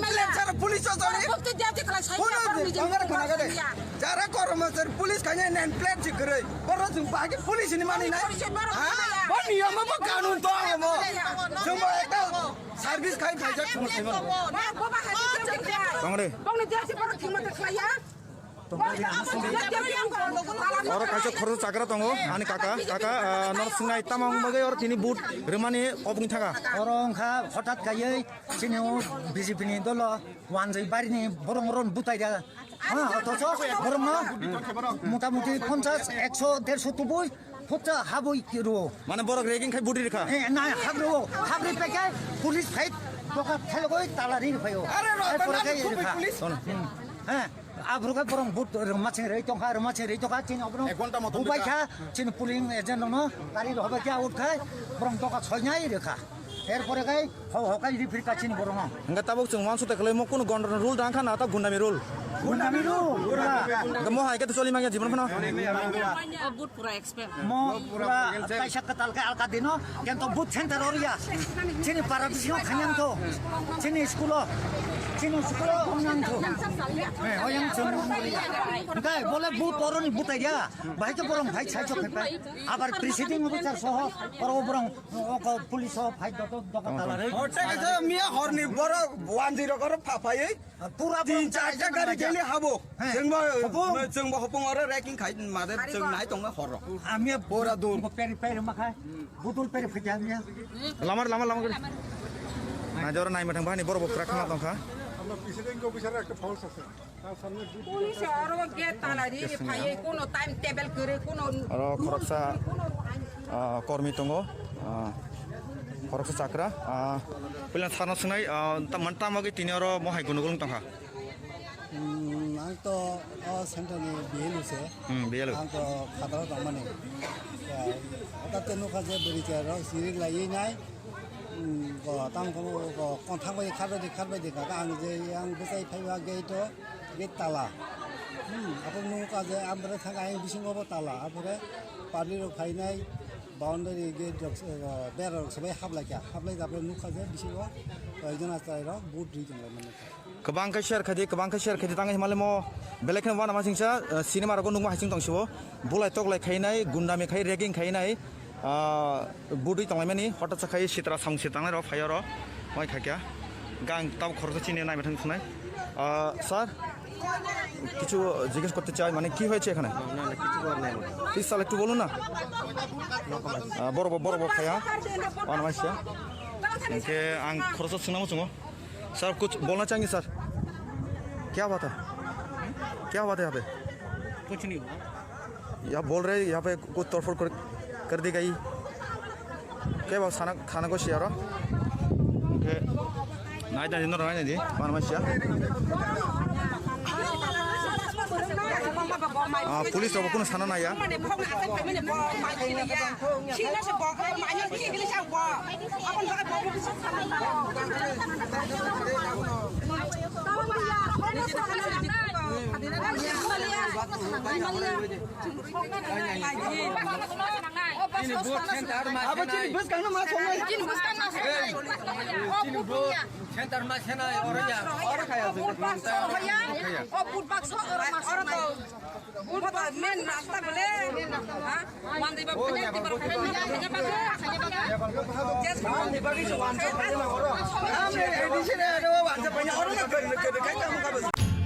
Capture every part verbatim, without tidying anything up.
name plate sara police o jori. Borok bokti dia je khlai sai Kono ya, borok ni je tongare khona gade. Jara kormo sar police kanya name plate si kre. Borok jung bagi police ni mani nai. Police borok Ha? khlai ya. Bo niyom bo kanun to amo. Jung bo ekta service khai khai jak thung sing. Borok boba hai je khlai. Tongre. Bokni dia je borok thima khlai ya. Oro kaisa khoroksa chakra tongo, ani kaka, kaka, ah, nor swngnai tamo wng bagwi oro tini but rwmani obwng thaka. Oro wngkha hotat kaiwi chini o B J P ni dolo wanjwi barini borok ron butai da. Ha, othocho borokno motamuti ponchas, ekso, derso tubui phutsa habwi rwo. Mane borok ragging khai budi rikha. Eh, na, habro, habri peke police phai doka thelgoi tala ri phaio. Are ro, Ai, pore na, kai ri pha. Police. He, abruk borong but rwma cheng rei tongkha, rwma cheng rei tongkha, chini obrong Ek ghonta moton bubai rikha. Kha, chini polling agent no, gari rok hobai kha, out khai, borong doka soinai rikha. Er pore kai, ho, ho kai ri phir ka chini borong. Hingga tabuk chwng wansuk te khlai mo kuno gondor rule dang kha na ta gundami rule. Gundami rule, pura. Hingga mo hai khe to choli mangya jibon phano. O but pura expert. Mo pura kaisa katal khe alka dino, kento but center oro ya. Chini para bisingo khanyang to. Chini school o. Chini school o khanyang to. Eh, oyang chwng. Hingkai bole but oro ni butai ya. Bahai khe borong hai sai chok khe pai. Abar presiding officer soho oro borong o ko police o phai doto doka tala rei. Hotel khe miya horni borok wanjwi rok oro pha phaiwi. Pura tin borok char ta gari daily habo. He. Chwngbo, Hopung. Chwngbo hopung oro ragging khai made chwng nai tongma horo. Ami Bora dur. Peri peri makhai. Budul peri phai ami. Lamar, lamar, lamar gari. Na jora nai mathang bani borok bokra khama tongkha. Police oro gate tala ri phaiwi kuno time table kwrwi kuno. Oro khoroksa, ah, kormi tongo. Ah, khoroksa chakra. Ah, puila sarno swngnai, ah, tam-, tamo khe tini oro mohai gunu gulung tongkha. Hmm, ang to o center ni B L O se. Hmm, B L O. Ang to khataro tongmani. Ya, tate nukha je bwrwi cherok siri laiwi nai. Hmm, go tam ko go konthang bai khat bai khat bai kha ang je ang bwsai phaiwa gate o gate tala. Hmm, ako nukha je ang bwrwi thang ang bisingo bo tala. Apore public rok phainai. Boundary gate rok, eh, bera rok sabai hablai kha, hablai da pore nukha je bisingo koyekjon achai rok vote ri tong lai mani. Kwbang khe share khaidi, kwbang khe share khaidi, tang himale mo belai kheno wana ma singsa, eh, cinema rogo nukma hai sing tong sibo. Bulai toklai khainai, gundami khai, ragging khainai, ah, vote ri tong lai mani, hotot sa khai sitra samung sitra tangnai rok phai oro, hoi khakya. Gang tabo khoroksa chini nai mathang thunai. Ah, sir, কিছু জিজ্ঞেস করতে চাই, মানে কি হয়েছে এখানে? না, না, কিছু করার নাই আমার। প্লিজ স্যার, একটু বলুন না। No comment. আহ, বড় বড়, বড় বড় খায়া। অন মাইসে। এনকে আং খরচ সিংনামো চুঙো। স্যার, কুছ বলনা চাইনি স্যার। क्या हुआ था? क्या हुआ था यहाँ पे? कुछ नहीं हुआ। यहाँ बोल रहे, यहाँ पे कुछ तोड़फोड़ कर, कर दी गई। Kebo sana, khana go siaro. Oke. Nai da, nai di, nai di. Mana masia? Ah, police rok kuno sana naya. Abo chini bwskang no ma songnai. Chini bwskang no ma songnai. Chini bwskang. Center ma senai oro ya. Oro kaya. Oro ya. O food box oro ma songnai. Food box main rasta bole. Ha? Mandi ba punya di bar.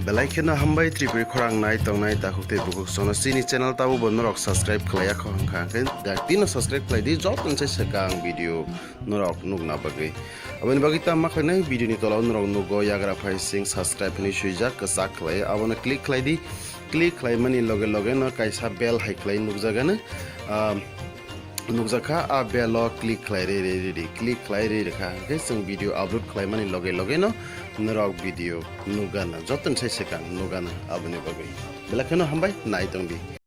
Belai kheno hambai Tripuri khorang nai tongnai takhuk tei bukhuk sono chini channel tabo bo norok subscribe khlai ya kho hwnkha hwnkhe dak tino subscribe khlai di joto se swkang video norok nukna bagwi. Aboni bagwi tamo khlainai video ni tola o norok nugo yagra phai sing subscribe hinwi swijak kwchak khlai abono click khlai di. Click khlaimani loge loge no kaisa bell hai khlai nukjagano. Ah, nukjakha, a bell o click khlai re, re, re, re, click khlai re, re kha. Hwnkhe chwng video upload khlaimani loge loge no norok video nukgana. Joto ni sai swkang nukgana aboni bagwi. Belai kheno hambai, nai tong di.